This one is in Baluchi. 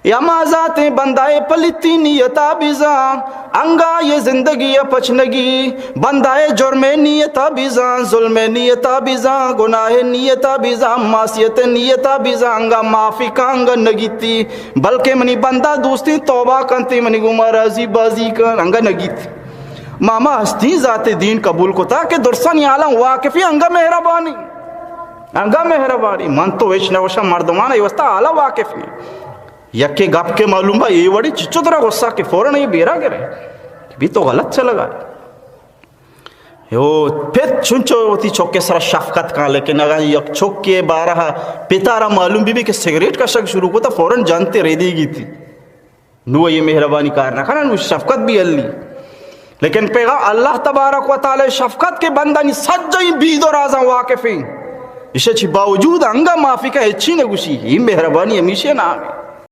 اے ہما ذاتیں بندہ ءِ پلیتی نیت ءَ بزاں، انگا یہ زندگی ءَ پچنگی، بندہ ءِ جرمیں نیت ءَ بزاں، ظلمیں نیت ءَ بزاں، گناہ ءِ نیت ءَ بزاں، معصیت ءِ نیت ءَ بزاں، انگا معافی کا انگا نگیتی، بلکہ منی بندہ دوستیں توبہ کنتی، منی گوما راضی بازی کن، انگا نگیتی۔ ما ہما ہستیں ذات دین قبول کتا کہ درسانی حالاں واقفی، انگا مہربانی، انگا مہربانی۔ من تو ہچ نہ گوشاں، مردمان اے واسطہ حالا واقفی۔ یکے گپ کہ معلوم با، اے وڑی چچو ترا غصہ کہ فوراً اے بیرا گرے، بھی تو غلط چلگا۔ یو پت چنچو وتی چوکے سرا شفقت کن، لیکن اگر یک چوکے بارہ پتا را معلوم بی، بی کہ سگریٹ کشگ شروع کو، تو فوراً جانتے ریدی گیتی۔ نو یہ مہربانی کار نہ کنا، نو شفقت بھی ہلی۔ لیکن پیغام اللہ تبارک و تعالی شفقت کہ بندانی سجئی بید و رازاں واقفیں۔ ایشی چی باوجود انگا معافی کا ہچی نہ گوشی، یہ مہربانی ہمیشہ نام ہے۔